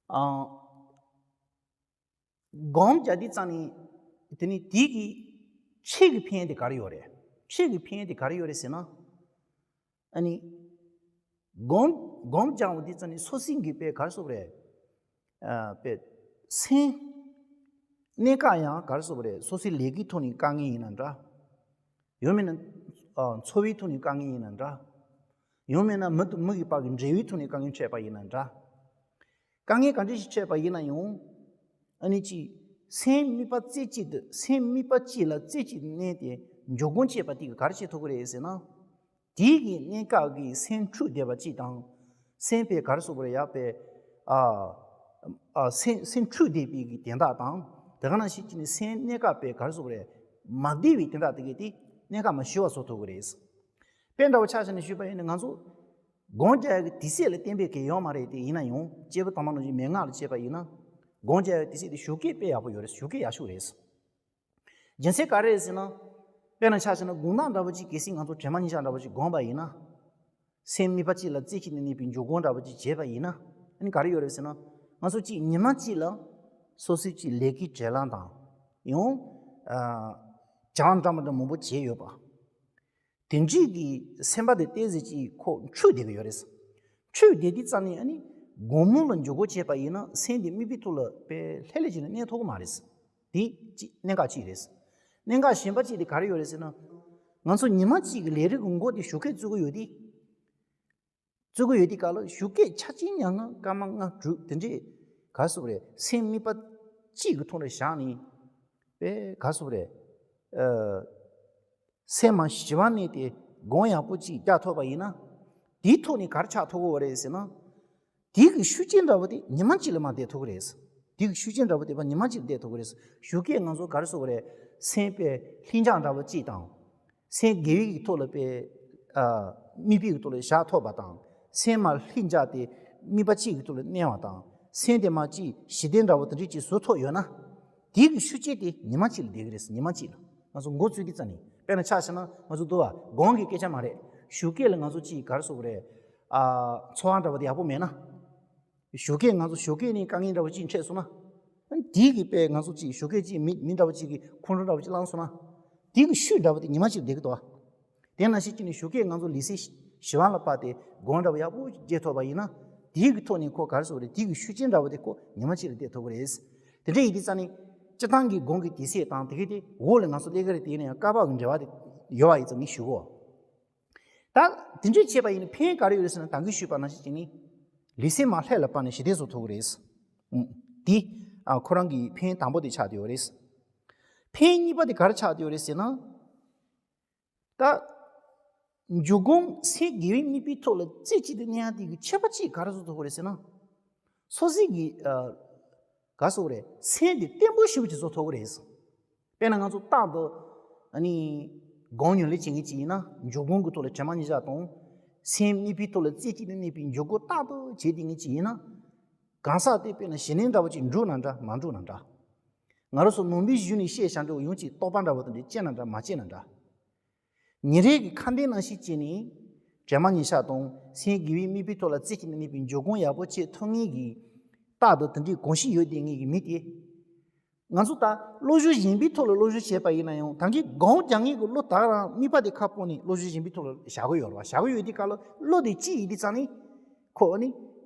ཨ། སྒོམ་རྒྱག་དུས་ཙང་ནི། དེ་ནི་དེ་གི་ཕྱི་གི་ཕན་དེ་ག་རེ་ཡོད་རེད། ཕྱི་གི་ཕན་དེ་ག་རེ་ཡོད་རེད་ཟེར་ན། ཨ་ནི། སྒོམ་སྒོམ་རྒྱག་པ་དུས་ཙང་ནི་སོ་སོའི་གི་དཔེ་ག་རེ་ཟེར་དགོས་རེད། ཨ་དཔེ་སེམས། གནས་སྐབས་ཡང་ག་རེ་ཟེར་དགོས་རེད། སོ་སོའི་ལས་ཀའི་ཐོག་ནས་དཀའ་ངལ་ཡིན་ན་འདྲ། ཡང་མིན་ན། ཨ་འཚོ་བའི་ཐོག་ནས་དཀའ་ངལ་ཡིན་ན་འདྲ། ཡང་མིན་ན་མི་དང་མི་གི་བར་གྱི་འབྲེལ་བའི་ཐོག་ནས་དཀའ་ངལ་འཕྲད་པ་ཡིན་ན་འདྲ། དཀའ་ངལ་གང་འདྲ་ཞིག་འཕྲད་པ་ཡིན་ན་ཡང་། ཨ་ནི་ཅིག་སེམས་དམིགས་པ་རྩེ་གཅིག་ཏུ་སེམས་དམིགས་པ་གཅིག་ལ་རྩེ་གཅིག་ཏུ་གནས་ཏེ་འཇུག་སྒོམ་བྱེད་པ་དེ་གིས་ག་རེ་བྱེད་ཐུབ་ཀྱི་རེད་ཟེར་ན། དེའི་གི་གནས་སྐབས་ཀྱི་སེམས་འཁྲུག་བསྡད་པ་གཅིག་དང་། སེམས་དཔེ་ག་རེ་ཟེར་དགོས་རེད། ཡག་པའི། ཨ། ཨ་སེམས་སེམས་འཁྲུག་བསྡད་པའི་གི་དོན་དག་དང་། དེ་ག་ནང་བཞིན་གྱི་ནི་སེམས་གནས་སྐབས་དཔེ་ག་རེ་ཟེར་དགོས་རེད། མ་བདེ་བའི་དོན་དག་དེ་གས་དེ་གནས་སྐབས་མ་ཞི་བ་བཟོ་ཐུབ་ཀྱི་རེད། དཔེ་འདྲ་བོ་ཆ་བཞག་ནས་ཞུས་པ་ཡིན་ན་ང་ཚོ་སྒོམ་རྒྱག་ཡག་གི་དུས་ཚོད་ལ་བརྟེན་པའི་གི་ཡོད་མ་རེད་དེ། ཡིན་ན་ཡང་སྐྱེས་བུ་དམ་པ་རྣམས་ཀྱི་མན་ངག་ལ་བྱས་པ་ཡིན་ན། སྒོམ་རྒྱག་ཡག་གི་དུས་ཚོད་དེ་ཞོགས་ཀས་དཔེ་ཡག་པོ་ཡོད་རེད། ཞོགས་ཀས་ཡག་ཤོས་རེད། རྒྱུ་མཚན་ག་རེ་རེད་ཟེར་ན། དཔེར་ན་ཆ་བཞག་ན་དགོང་དག་འདྲ་བོ་ཅིག་གལ་སྲིད་ང་ཚོ་གྲིབ་མ་ཉིན་ཞག་འདྲ་བོ་ཅིག་སྒོམ་པ་ཡིན་ན། སེམས་དམིགས་པ་གཅིག་ལ་རྩེ་གཅིག་ཏུ་གནས་པའི་འཇུག་སྒོམ་འདྲ་བོ་ཅིག་བྱས་པ་ཡིན་ན། ཨ་ནི་ག་རེ་ཡོད་རེད་ཟེར་ན། ང་ཚོ་གཅིག་ཉི་མ་གཅིག་ལ་སོ་སོའི་གཅིག་ལས་ཀའི་བྲེལ་ལམ་དང་། ཡང་། ཨ། བྱ་བ་འདྲ་མི་འདྲ་མང་པོ་བྱས་ཡོད་པ། དེ་འདྲའི་གི་སེམས་པ་དེ་ཏོག་ཙམ་ཅིག་ཁོ་འཁྲུག་བསྡད་ཀྱི་ཡོད་རེད། འཁྲུག་བསྡད་དུས་ཙམ་ནས་ཨ་ནི་སྒོམ་ལ་འཇུག་སྒོམ་བྱས་པ་ཡིན་ན་སེམས་དེ་དམིགས་པའི་ཐོག་ལ་དཔེ་ལྷོད་ལྷོད་བྱས་ནས་གནས་ཐུབ་ཀྱི་མ་རེད། དེ་གཅིག་གནད་འགག་གཅིག་རེད། གནད་འགག་གཞན་པ་གཅིག་དེ་ག་རེ་ཡོད་རེད་ཟེར་ན། ང་ཚོ་ཉི་མ་གཅིག་གི་ལས་རིགས་ཀྱི་འགོ་དེ་ཞོགས་ཀས་བཙུགས་ཀྱི་ཡོད་དེ། བཙུགས་ཀྱི་ཡོད་དེ་ག་ལ་ཞོགས་ཀས་ཆ་ཆེན་ཉལ་ང་སྐར་མ་ལྔ་དྲུག་དེ་འདྲས་ག་རེ་ཟེར་དགོས་རེད། སེམས་དམིགས་པ་གཅིག་གི་ཐོག་ལ་བཞག་ནས་དཔེ་ག་རེ་ཟེར་དགོས་རེད། ཨ། སེམས་མ་ཞི་བར་གནས་ཏེ་སྒོམ་ཡག་པོ་གཅིག་རྒྱག་ཐུབ་པ་ཡིན་ན། དེའི་ཐོག་ནས་ག་རེ་ཆགས་ཐུབ་ཀྱི་ཡོད་རེད་ཟེར་ན། དེ་གི་ཤུགས་རྐྱེན་འདྲ་བོ་དེ་ཉི་མ་གཅིག་ལ་མར་བསྡད་ཐུབ་ཀྱི་རེད། དེ་གི་ཤུགས་རྐྱེན་འདྲ་བོ་དེ་ཕར་ཉི་མ་གཅིག་ལ་བསྡད་ཐུབ་ཀྱི་རེད། ཞོགས་ཀས་ང་ཚོ་ག་རེ་ཟེར་དགོས་རེད། སེམས་དཔེ་ལྷིང་འཇགས་འདྲ་བོ་གཅིག་དང་། སེམས་དགེ་བའི་གི་ཐོག་ལ་དཔེ། ཨ། དམིགས་པའི་གི་ཐོག་ལ་བཞག་ཐུབ་པ་དང་། སེམས་མར་ལྷིང་འཇགས་ཏེ་དམིགས་པ་གཅིག་གི་ཐོག་ལ་གནས་པ་དང་། སེམས་དེ་མར་གཅིག་ཞི་བདེ་འདྲ་བོ་དེ་འདྲ་གཅིག་བཟོ་ཐུབ་ཡོད་ན། དེ་གི་ཤུགས་རྐྱེན་དེ་ཉི་མ་གཅིག་ལ་བསྡད་ཀྱི་རེད། ཉི་མ་གཅིག་ལ་ང་ཚོ་འགོ་བཙུགས་དུས་ཙམ་ནས། དཔེར་ན་ཆ་བཞག་ན་ང་ཚོ་འདུག་བ། སྒོམ་གྱི་སྐད་ཆ་མ་རེད། ཞོགས་ཀས་ལ་ང་ཚོ་གཅིག་ག་རེ་ཟེར་དགོས་རེད། ཨ། འཚོ་བ་འདྲ་བོ་དེ་ཡག་པོ་མེད་ན། ཞོགས་ཀས་ང་ཚོ་ཞོགས་ཀས་ནས་དཀའ་ངལ་འདྲ་བོ་གཅིག་འཕྲད་སོང་ན། ཨ་ནི་དེ་གི་དཔེ་ང་ཚོ་གཅིག་ཞོགས་ཀས་གཅིག་མི་མི་འདྲ་བོ་གཅིག་གིས་ཁོང་ཁྲོ་འདྲ་བོ་གཅིག་བསླངས་སོང་ན། དེ་གི་ཤུགས་འདྲ་བོ་དེ་ཉི་མ་གཅིག་ལ་བསྡད་ཀྱི་འདུག་བ། དེ་ནང་བཞིན་གྱི་ནི་ཞོགས་ཀས་ང་ཚོ་ལུས་སེམས་ཞི་བ་ལ་དཔགས་ཏེ་སྒོམ་འདྲ་བོ་ཡག་པོ་རྒྱག་ཐུབ་པ་ཡིན་ན། དེའི་གི་ཐོག་ནས་ཁོ་ག་རེ་ཟེར་དགོས་རེད། དེའི་གི་ཤུགས་རྐྱེན་འདྲ་བོ་དེ་ཁོ་ཉི་མ་གཅིག་ལ་བསྡད་ཐུབ་ཀྱི་རེད། དེ་འདྲ་ཡིན་དུས་ཙང་ནི། སྤྱིར་བཏང་གི་སྒོམ་གྱི་དུས་ཚོད་དང་དེ་གི་དེ་འོག་ལ་ང་ཚོ་སླེབས་ཀྱི་རེད། དེ་ཡིན་ན་ཡང་སྐབས་བབ་ཀྱི་འབྲེལ་བ་དེ་ཡོད་པ་ཡིན་ཙང་ངས་ཞུ་གོ། ད་དེ་འདྲ་བྱས་པ་ཡིན་ན་ཕན་ག་རེ་ཡོད་རེད་ཟེར་ན། ད་གིན་ཞུས་པ་ནང་བཞིན་བྱས་ནས་ལུས་སེམས་མར་ལྷོད་ལ་སྤར་ནས་ཞི་བདེ་བཟོ་ཐུབ་ཀྱི་རེད། ཨུ། དེ། ཨ། ཁོ་རང་གི་ཕན་དང་པོ་དེ་ཆགས་བསྡད་ཡོད་རེད། ཕན་གཉིས་པ་དེ་ག་རེ་ཆགས་བསྡད་ཡོད་རེད་ཟེར་ན། ད། འཇུག་སྒོམ་སེམས་དགེ་བའི་དམིགས་པའི་ཐོག་ལ་རྩེ་གཅིག་ཏུ་གནས་ཡག་དེ་གི་ཁྱད་པར་གཅིག་ག་རེ་བཟོ་ཐུབ་ཀྱི་རེད་ཟེར་ན། སོ་སོའི་གི། ཨ། ག་སོགས་རེད། སེམས་དེ་བརྟན་པོ་ཞེ་པོ་ཅིག་བཟོ་ཐུབ་ཀྱི་རེད། དཔེར་ན་ང་ཚོ་རྟག་ཏུ་ཨ་ནི་སྒོམ་ཉམས་ལེན་བྱེད་མཁན་ཅིག་ཡིན་ན། འཇུག་སྒོམ་གྱི་ཐོག་ལ་དྲན་པ་ཉེར་བཞག་དང་། སེམས་དམིགས་པའི་ཐོག་ལ་རྩེ་གཅིག་ཏུ་གནས་པའི་འཇུག་སྒོ་རྟག་ཏུ་བྱེད་བསྡད་མཁན་ཅིག་ཡིན་ན། གང་ཟག་དེ་དཔེར་ན་ཞི་གནས་འདྲ་བོ་ཅིག་འགྲུབ་ན་འདྲ་མ་འགྲུབ་ན་འདྲ། ང་རང་ཚོ་ནང་པའི་གཞུང་ནས་བཤད་བཞག་འདྲ་བོ་ཡང་ཅིག་རྟོགས་པ་འདྲ་བོ་དེ་འདྲ་སྐྱེས་ན་འདྲ་མ་སྐྱེས་ན་འདྲ། ཉིན་རེ་གི་ཁ་འདོན་ནང་བཞིན་བྱས་ནས་དྲན་པ་ཉེར་བཞག་དང་སེམས་དགེ་བའི་དམིགས་པའི་ཐོག་ལ་རྩེ་གཅིག་ཏུ་གནས་པའི་འཇུག་སྒོམ་ཡག་པོ་བྱེད་ཐུབ་མཁན་གྱི། རྟག་ཏུ་དེ་འདྲའི་གོམས་གཤིས་ཡོད་བསྡད་མཁན་གྱི་མི་དེ། ང་ཚོ་ད་བློ་སྦྱོང་གཞན་པའི་ཐོག་ལ་བློ་སྦྱོང་བྱས་པ་ཡིན་ན་ཡང་། ད་གིན་སྒོམ་རྒྱག་མཁན་གྱི་བློ་ད་ག་རང་དམིགས་པ་དེ་ཁ་སྤོས་ནས་བློ་སྦྱོང་གཞན་པའི་ཐོག་ལ་བཞག་གི་ཡོད་རེད་བ། བཞག་གི་ཡོད་དུས་སྐབས་ལ་བློ་དེ་གཅིག་ཡིན་དུས་ཙང་ནི། ཁོ་ནི་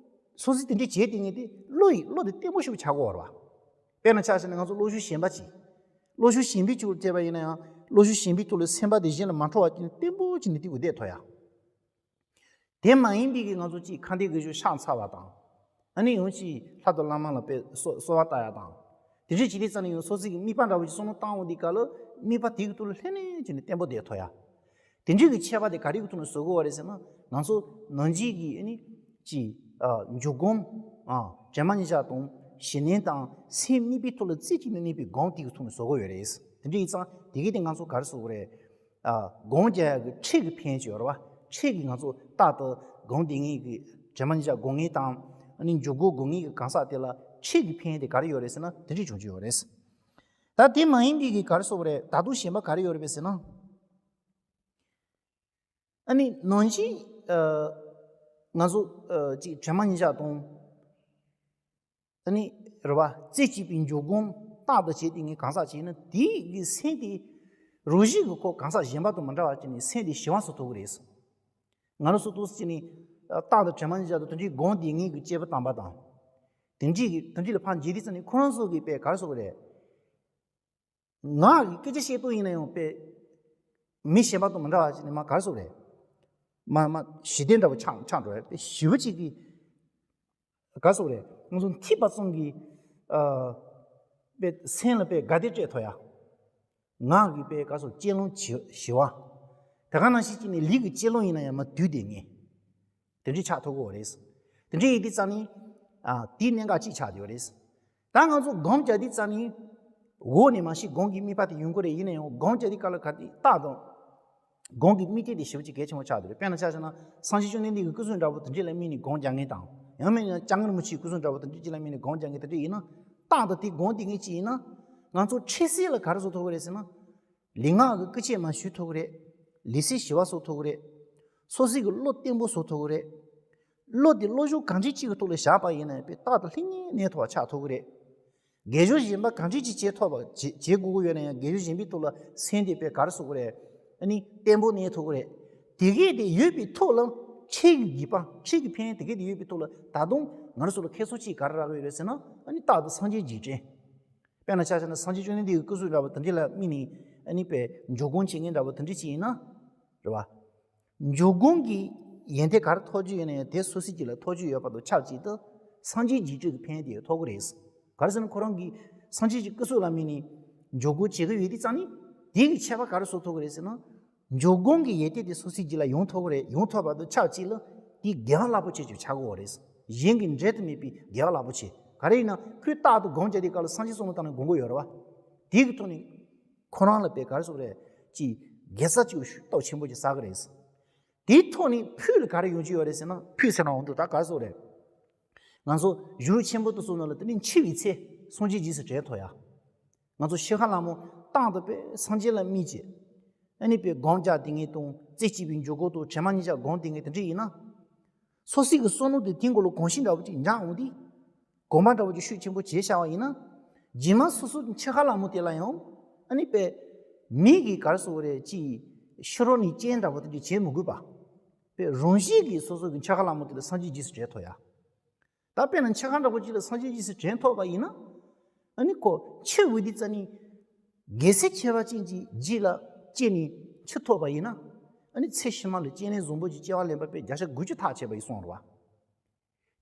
སོ་སོས་དེ་འདྲ་བྱས་བསྡད་མཁན་དེ་བློ་ཡིས་བློ་དེ་བརྟན་པོ་ཞིག་ཆགས་དགོས་རེད་བ། དཔེར་ན་ཆ་བཞག་ན་ང་ཚོ་བློ་སྦྱོང་གཞན་པ་ཅིག་བློ་སྦྱོང་གཞན་པའི་ཆེད་དུ་བྱས་པ་ཡིན་ན་ཡང་། བློ་སྦྱོང་གཞན་པའི་ཐོག་ལ་སེམས་པ་དེ་གཞན་ལ་མ་འཕྲོག་པ་བྱས་ནས་བརྟན་པོ་བྱས་ནས་དེ་གུ་བསྡད་ཐུབ་ཡ། དེ་མ་ཡིན་པའི་གི་ང་ཚོ་ཅིག་ཁ་འདོན་དགེ་སྦྱོར་ཕྱག་འཚལ་བ་དང་། ཨ་ནི་ཡང་ཅིག་ལྷ་དང་བླ་མ་ལ་དཔེ་གསོལ་གསོལ་བ་བཏབ་ཡ་དང་། དེ་འདྲ་བྱེད་དུས་ཙང་ནས་ཡང་སོ་སོའི་གི་དམིགས་པ་འདྲ་བོ་ཅིག་བསམ་བློ་བཏང་འོང་དུས་སྐབས་ལ་དམིགས་པ་དེ་གི་ཐོག་ལ་ལྷོད་ལྷོད་བྱས་ནས་བརྟན་པོ་བསྡད་ཐུབ་ཡ། དེ་འདྲའི་གི་ཁྱད་པར་དེ་ག་རེ་གི་ཐོག་ནས་བཟོ་དགོས་པ་རེད་ཟེར་ན། ང་ཚོ་ནང་བཞིན་གྱི་ཨ་ནི་ཅིག་ཨ་འཇུག་སྒོམ། ཨ་དྲན་པ་ཉེར་བཞག་དང་ཞི་གནས་དང་སེམས་དམིགས་པའི་ཐོག་ལ་རྩེ་གཅིག་ཏུ་གནས་པའི་སྒོམ་དེ་གི་ཐོག་ནས་བཟོ་དགོས་ཡོད་རེད། དེ་འདྲ་ཡིན་ཙང་དེ་གི་དེ་ང་ཚོ་ག་རེ་བཟོ་དགོས་རེད། ཨ་སྒོམ་རྒྱག་ཡག་གི་ཁྲིད་ཀྱི་ཕན་ཅིག་ཡོད་རེད་བ། ཁྲིད་ཀྱི་ང་ཚོ་རྟག་ཏུ་སྒོམ་བསྡད་མཁན་གྱི་དྲན་པ་ཉེར་བཞག་སྒོམ་མཁན་དང་། ཨ་ནི་འཇུག་སྒོམ་སྒོམ་མཁན་གྱི་གང་ཟག་དེ་ལ་ཁྲིད་ཀྱི་ཕན་དེ་ག་རེ་ཡོད་རེད་ཟེར་ན། དེ་འདྲ་བྱུང་གི་ཡོད་རེད། ད་དེ་མ་ཡིན་པའི་གི་ག་རེ་བཟོ་དགོས་རེད། ད་དུང་གཞན་པ་ག་རེ་ཡོད་རེད་པས་ཟེར་ན། ཨ་ནི་ནང་བཞིན་ཨ་ང་ཚོ་ཨ་ཅིག་དྲན་པ་ཉེར་བཞག་དང་། ཨ་ནི་རེད་བ། རྩེ་གཅིག་པའི་འཇུག་སྒོམ་རྟག་ཏུ་བྱེད་བསྡད་མཁན་གང་ཟག་ཅིག་ཡིན་ན། དེའི་གི་སེམས་དེ་རང་བཞིན་གྱིས་ཁོ་གང་ཟག་གཞན་པ་དང་མི་འདྲ་བ་བྱས་ནས་སེམས་དེ་ཞི་བ་བཟོ་ཐུབ་ཀྱི་རེད། ང་རང་ཚོ་འདུག་སེ་བྱས་ནས་རྟག་ཏུ་དྲན་པ་ཉེར་བཞག་དང་དེ་འདྲའི་སྒོམ་བསྡད་མཁན་གྱི་སྐྱེས་བུ་དམ་པ་དང་། དེ་འདྲའི་གི་དེ་འདྲའི་ལ་ཕར་མཇལ་དུས་ཙང་ནས་ཁོ་རང་ཚོ་གི་དཔེ་ག་རེ་བཟོ་དགོས་རེད། ངག་གི་སྐད་ཆ་བཤད་སྟངས་ཡིན་ན་ཡང་དཔེ་མི་གཞན་པ་དང་མི་འདྲ་བ་ཅིག་ནས་མར་ག་རེ་བཟོ་དགོས་རེད། མར་མར་ཞི་བདེ་འདྲ་བོ་ཆགས་ཆགས་འགྲོ་རེད། དཔེ་ཞི་བ་ཅིག་གི་ག་རེ་བཟོ་དགོས་རེད། ང་ཚོ་འཐད་པ་ཙམ་གྱིས་ཨ་དཔེ་སེམས་ལ་དཔེ་དགའ་བདེ་སྤྲད་ཐུབ་ཡ། ངག་གི་དཔེ་ག་རེ་བཟོ་དགོས། སྤྱོད་ལམ་ཞི་ཞི་བ། དེ་ག་ནང་བཞིན་བྱས་ནས་ལུས་ཀྱི་སྤྱོད་ལམ་ཡིན་ན་ཡང་མར་དུལ་བསྡད་མཁན། དེ་འདྲའི་ཆགས་ཐུབ་ཀྱི་ཡོད་རེད། དེ་འདྲའི་ཡིན་དུས་ཙང་ནི། ཨ་དེའི་གནད་འགག་གཅིག་ཆགས་བསྡད་ཡོད་རེད། ད་ང་ཚོ་སྒོམ་རྒྱག་དུས་ཙང་ནི། འོག་ནས་མར་ཞིག་སྒོམ་གྱི་དམིགས་པ་དེ་ཡོང་གི་རེད། ཡིན་ན་ཡང་སྒོམ་རྒྱག་དུས་སྐབས་ལ་ག་དེ་རྟག་ཏུ་སྒོམ་གྱི་དམིགས་གཏད་དེ་ཞེ་པོ་ཅིག་གལ་ཆེན་པོ་ཆགས་བསྡད་རེད། དཔེར་ན་ཆ་བཞག་ན་སངས་རྒྱས་བཅོམ་ལྡན་འདས་ཀྱི་སྐུ་གཟུགས་འདྲ་བོ་དེ་འདྲ་ལ་དམིགས་ནས་སྒོམ་རྒྱག་མཁན་དང་། ཡང་མིན་ན་སྐྱབས་མགོན་རིན་པོ་ཆེའི་སྐུ་གཟུགས་འདྲ་བོ་དེ་འདྲ་ཅིག་ལ་དམིགས་ནས་སྒོམ་རྒྱག་མཁན་དེ་འདྲ་ཡིན་ན། རྟག་ཏུ་དེ་སྒོམ་བསྡད་མཁན་ཅིག་ཡིན་ན། ང་ཚོ་འཕྲལ་སེལ་ལ་ག་རེ་བཟོ་ཐུབ་ཀྱི་རེད་ཟེར་ན། ལུས་ངག་གི་སྐུལ་ལྕག་མར་གཞུ་ཐུབ་ཀྱི་རེད། ལུས་སེམས་ཞི་བ་བཟོ་ཐུབ་ཀྱི་རེད། སོ་སོའི་གི་བློ་བརྟན་པོ་བཟོ་ཐུབ་ཀྱི་རེད། བློ་དེ་བློ་སྦྱོང་གང་ཅི་ཅིག་གི་ཐོག་ལ་བཞག་པ་ཡིན་ན་དཔེ་རྟག་ཏུ་ལྷོད་ལྷོད་གནས་ཐུབ་པ་ཆགས་ཐུབ་ཀྱི་རེད། དགེ་སྦྱོར་གཞན་པ་གང་ཅི་ཅིག་བྱེད་ཐུབ་པ་བྱེད་བྱེད་དགོས་ཀྱི་ཡོད་ན་ཡང་། དགེ་སྦྱོར་གཞན་པའི་ཐོག་ལ་སེམས་དེ་དཔེ་ག་རེ་བཟོ་དགོས་རེད། ཨ་ནི་བརྟན་པོ་གནས་ཐུབ་ཀྱི་རེད། དེ་གས་དེ་ཡོད་པའི་ཐོག་ལ་འཕྲལ་གྱི་དགེ་བ། འཕྲལ་གྱི་ཕན་ཡོན་དེ་གས་དེ་ཡོད་པའི་ཐོག་ལ་ད་དུང་ང་རང་ཚོ་ལ་ཁྱད་མཚར་ཅིག་ག་རེ་རག་གི་ཡོད་རེད་ཟེར་ན། ཨ་ནི་རྟག་ཏུ་སངས་རྒྱས་རྗེས་དྲན། དཔེར་ན་ཆ་བཞག་ན་སངས་རྒྱས་བཅོམ་ལྡན་འདས་ཀྱི་སྐུ་གཟུགས་འདྲ་བོ་དེ་འདྲ་ལ་དམིགས་ནས། ཨ་ནི་དཔེ་འཇུག་སྒོམ་བྱེད་མཁན་འདྲ་བོ་དེ་འདྲ་ཅིག་ཡིན་ན། རེད་བ། འཇུག་སྒོམ་གྱི་ཡོན་ཏན་ག་རེ་ཐོབ་རྒྱུ་ཡོད་ན་ཡང་། དེ་སོ་སོའི་རྒྱུད་ལ་ཐོབ་རྒྱུ་ཡོད་པ་དང་ཆབས་ཅིག་ཏུ་སངས་རྒྱས་རྗེས་དྲན་གྱི་ཕན་ཡོན་དེ་ཐོབ་ཀྱི་རེད། ག་རེ་ཟེར་ན་ཁོ་རང་གིས་སངས་རྒྱས་ཀྱི་སྐུ་གཟུགས་ལ་དམིགས་ནས་འཇུག་སྒོམ་བྱེད་ཀྱི་ཡོད་དུས་ཙང་ནི། དེ་གི་ཁྱད་པར་ག་རེ་བཟོ་ཐུབ་ཀྱི་རེད་ཟེར་ན། འཇུག་སྒོམ་གྱི་ཡོན་ཏན་དེ་སོ་སོའི་རྒྱུད་ལ་ཡོང་ཐུབ་ཀྱི་རེད། ཡོང་ཐུབ་པ་དང་ཆབས་ཅིག་ལ་དེ་དགེ་བ་རླབས་པོ་ཆེ་ཅིག་ཆགས་ཀྱི་ཡོད་རེད། གཞན་གྱིས་འགྲན་དུ་མེད་པའི་དགེ་བ་རླབས་པོ་ཆེ། ག་རེ་ཡིན་ན་ཁོས་རྟག་ཏུ་སྒོམ་བྱས་དུས་སྐབས་ལ་སངས་རྒྱས་བསམ་བློ་བཏང་ནས་སྒོམ་གྱི་ཡོད་རེད་བ། དེ་གི་ཐོག་ནས་ཁོ་རང་ལ་དཔེ་ག་རེ་ཟེར་དགོས་རེད། ཅིག་དགེ་རྩ་ཅིག་སྟོབས་ཆེན་པོ་ཅིག་བསགས་ཀྱི་རེད། དེའི་ཐོག་ནས་ཕུད་ལ་ག་རེ་ཡོང་རྒྱུ་ཡོད་རེད་ཟེར་ན། ཕུད་ཟེར་ན་འོང་དུས་ད་ག་རེ་ཟེར་དགོས་རེད། ང་ཚོ་གཞུང་ལུགས་ཆེན་པོ་དེ་ཚོའི་ནང་ལ་དེ་ནས་འཆི་བའི་ཚེ་སངས་རྒྱས་རྗེས་སུ་དྲན་ཐུབ་ཡ། ང་ཚོ་ཤི་ཁ་ལ་མོ་རྟག་ཏུ་དཔེ་སངས་རྒྱས་ལ་དམིགས་བྱས། ཨ་ནི་དཔེ་སྒོམ་རྒྱག་བསྡད་མཁན་དང་། རྩེ་གཅིག་པའི་འཇུག་སྒོ་དང་དྲན་པ་ཉེར་བཞག་སྒོམ་བསྡད་མཁན་དེ་འདྲ་ཡིན་ན། སོ་སོའི་གི་བསམ་བློ་དེ་དེའི་མགོ་ལ་གོམས་གཤིས་འདྲ་བོ་ཅིག་འཇགས་འོང་དུས། གོམས་པ་འདྲ་བོ་ཅིག་ཤུགས་ཆེན་པོ་བྱས་བཞག་པ་ཡིན་ན། རྗེས་མ་སོ་སོ་འཆི་ཁ་ལ་མོ་དེ་ལ་ཡང་། ཨ་ནི་དཔེ་མི་གི་ག་རེ་ཟེར་དགོས་རེད། ཅིག་ཤི་རོགས་ནས་རྐྱེན་འདྲ་བོ་དེ་འདྲ་བྱེད་མི་དགོས་པ། དཔེ་རང་བཞིན་གྱིས་སོ་སོ་གི་འཆི་ཁ་ལ་མོ་དེ་ལ་སངས་རྒྱས་རྗེས་སུ་དྲན་ཐུབ་ཡ། ད་དཔེར་ན་འཆི་ཁ་འདྲ་བོ་ཅིག་ལ་སངས་རྒྱས་རྗེས་སུ་དྲན་ཐུབ་པ་ཡིན་ན། ཨ་ནི་ཁོ་འཆི་འོང་དུས་ཙ་ནི། རྒྱལ་སྲས་ཁྱད་པར་ཅན་གྱི་རྗེས་ལ་སྐྱེས་ནས་འཆི་ཐུབ་པ་ཡིན་ན། ཨ་ནི་ཚེ་ཕྱི་མ་ལ་སྤྱན་རས་གཟིགས་འབུམ་གྱི་སྐྱེ་བ་ལེན་པ་དཔེ་བརྒྱ་ཆ་དགུ་བཅུ་ཐག་ཆོད་པ་ཡིན་གསུངས་རེད་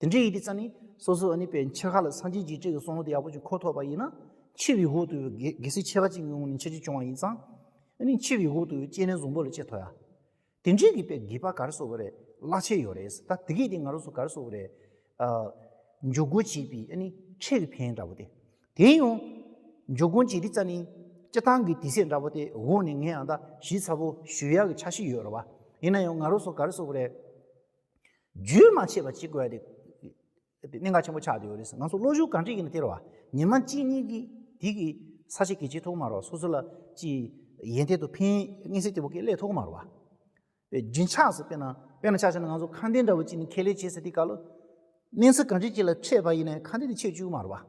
བ། དེ་འདྲ་ཡིན་དུས་ཙ་ནི་སོ་སོ་ཨ་ནི་དཔེ་འཆི་ཁ་ལ་སངས་རྒྱས་རྗེས་དྲན་གྱི་བསམ་བློ་དེ་ཡག་པོ་ཅིག་འཁོར་ཐུབ་པ་ཡིན་ན། འཆི་བའི་འོག་ཏུ་རྒྱལ་རྒྱལ་སྲས་ཁྱད་པར་ཅན་གྱི་ངང་ནས་འཆི་རྒྱུ་བྱུང་བ་ཡིན་ཙང་། ཨ་ནི་འཆི་བའི་འོག་ཏུ་སྤྱན་རས་གཟིགས་འབུམ་ལ་སྐྱེ་ཐུབ་ཡ། དེ་འདྲའི་གི་དཔེ་དགེ་བ་ག་རེ་ཟེར་དགོས་རེད། རླབས་ཆེན་ཡོད་རེད། ད་དེ་གས་དེ་ང་རང་ཚོ་ག་རེ་ཟེར་དགོས་རེད། ཨ་འཇུག་སྒོམ་བྱས་པའི་ཨ་ནི་འཕྲལ་གྱི་ཕན་ཡོན་འདྲ་བོ་དེ། དེ་ཡང་འཇུག་སྒོམ་བྱེད་དུས་ཙམ་ནས་སྤྱིར་བཏང་གི་དུས་ཚོད་འདྲ་པོ་དེ་འོག་ནས་ངས་ཡང་ད་ཞིབ་ཚགས་པོ་ཞུ་ཡག་གི་འཆར་གཞི་ཡོད་རེད་བ། ཡིན་ན་ཡང་ང་རང་ཚོ་ག་རེ་ཟེར་དགོས་རེད། རྒྱུན་མ་ཆད་པ་བྱེད་དགོས་ཡ་དེ་གནད་འགག་ཆེན་པོ་ཆགས་བསྡད་ཡོད་རེད། ང་ཚོ་སློབ་སྦྱོང་ག་འདྲ་ཡིན་ན་དེ་རེད་བ། ཉི་མ་གཅིག་གཉིས་ཀྱིས་དེ་གི་ས་ཆ་གལ་ཆེ་ཐུབ་མ་རེད་བ། སོ་སོ་ལ་ཅིག་ཡོན་ཏན་དུ་ཕན་མངོན་གསལ་དོད་པོ་གི་སླེབས་ཐུབ་མ་རེད་བ། རྒྱུན་ཆགས་སུ་དཔེར་ན་དཔེར་ན་ཆ་བཞག་ན་ང་ཚོ་ཁ་འདོན་འདྲ་བོ་ཅིག་ནི་ཁས་ལེན་བྱེད་ཟེར་དུས་སྐབས་ལ། གནས་ཚུལ་གང་ཅི་ཅིག་ལ་འཕྲད་པ་ཡིན་ན་ཁ་འདོན་དེ་ཆད་བཅུག་མ་རེད་བ།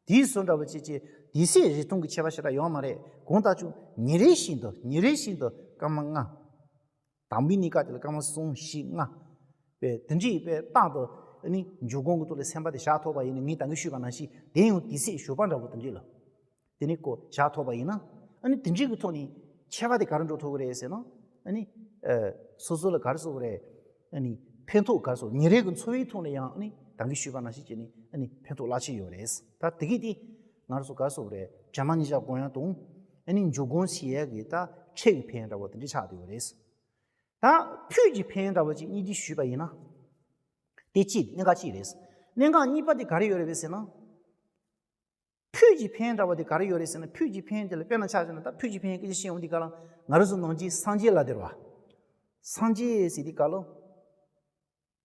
དེའི་བཟོ་འདྲ་བོ་ཅིག་ཅིག་དུས་ཚོད་རིང་ཐུང་གི་ཁྱད་པར་ཞེ་དྲག་ཡོད་མ་རེད། གང་ལྟར་ཀྱང་ཉིན་རེ་བཞིན་དུ་ཉིན་རེ་བཞིན་དུ་སྐར་མ་ལྔ། དང་པོའི་གཉིས་ཀ་དེ་ལ་སྐར་མ་གསུམ་བཞི་ལྔ། པའི་དེ་འདྲའི་པའི་རྟག་ཏུ་ནི་འཇུག་སྒོམ་གྱི་ཐོག་ལ་སེམས་པ་དེ་བཞག་ཐུབ་པ་ཡིན་ན། ངས་ད་གིན་ཞུས་པ་ནང་བཞིན་དེ་ཡང་དུས་ཚོད་ཞོགས་པ་འདྲ་བོ་དེ་འདྲས་ལ། དེ་ནི་ཀོ་བཞག་ཐུབ་པ་ཡིན་ན། ཨ་ནི་དེ་འདྲའི་གི་ཐོག་ནས་ཁྱད་པར་དེ་ག་རེ་འགྲོ་ཐུབ་ཀྱི་རེད་ཟེར་ན། ཨ་ནི་ཨ་སོ་སོ་ལ་ག་རེ་ཟེར་དགོས་རེད། ཨ་ནི་ཕན་ཐོགས་ག་རེ་ཟེར། ཉིན་རེ་གི་འཚོ་བའི་ཐོག་ནས་ཡང་ཨ་ནི་ད་གིན་ཞུས་པ་ནང་བཞིན་བྱས་ནས་ཨ་ནི་ཕན་ཐོགས་རླབས་ཆེན་ཡོད་རེད། ད་དེ་གི་དེ་ང་རང་ཚོ་ག་རེ་ཟེར་དགོས་རེད། གྲ་མ་ཉིན་ཞག་སྒོམ་ཡག་དང་། ཨ་ནི་འཇུག་སྒོམ་བྱེད་ཡག་གི་ད་ཕྲད་ཀྱི་ཕན་འདྲ་བོ་དེ་འདྲ་ཆགས་བསྡད་ཡོད་རེད། ད་ཕུད་ཀྱི་ཕན་འདྲ་བོ་ཅིག་སྙིང་བསྡུས་ཞུས་པ་ཡིན་ན། དེ་གཅིག་གནད་འགག་གཅིག་རེད། གནད་འགག་གཉིས་པ་དེ་ག་རེ་ཡོད་རེད་པས་ཟེར་ན། ཕུད་ཀྱི་ཕན་འདྲ་བོ་དེ་ག་རེ་ཡོད་རེད་ཟེར་ན། ཕུད་ཀྱི་ཕན་དེ་ལ་དཔེར་ན་ཆ་བཞག་ན། ད་ཕུད་ཀྱི་ཕན་སྐད་ཆ་བཤད་ཡོང་དུས་སྐབས་ལ་ང་རང་ཚོ་ནང་ཆོས་སངས་རྒྱས་ལབ་དེ་རེད་བ། སངས་རྒྱས་ཟེར་དུས་སྐབས་ལ་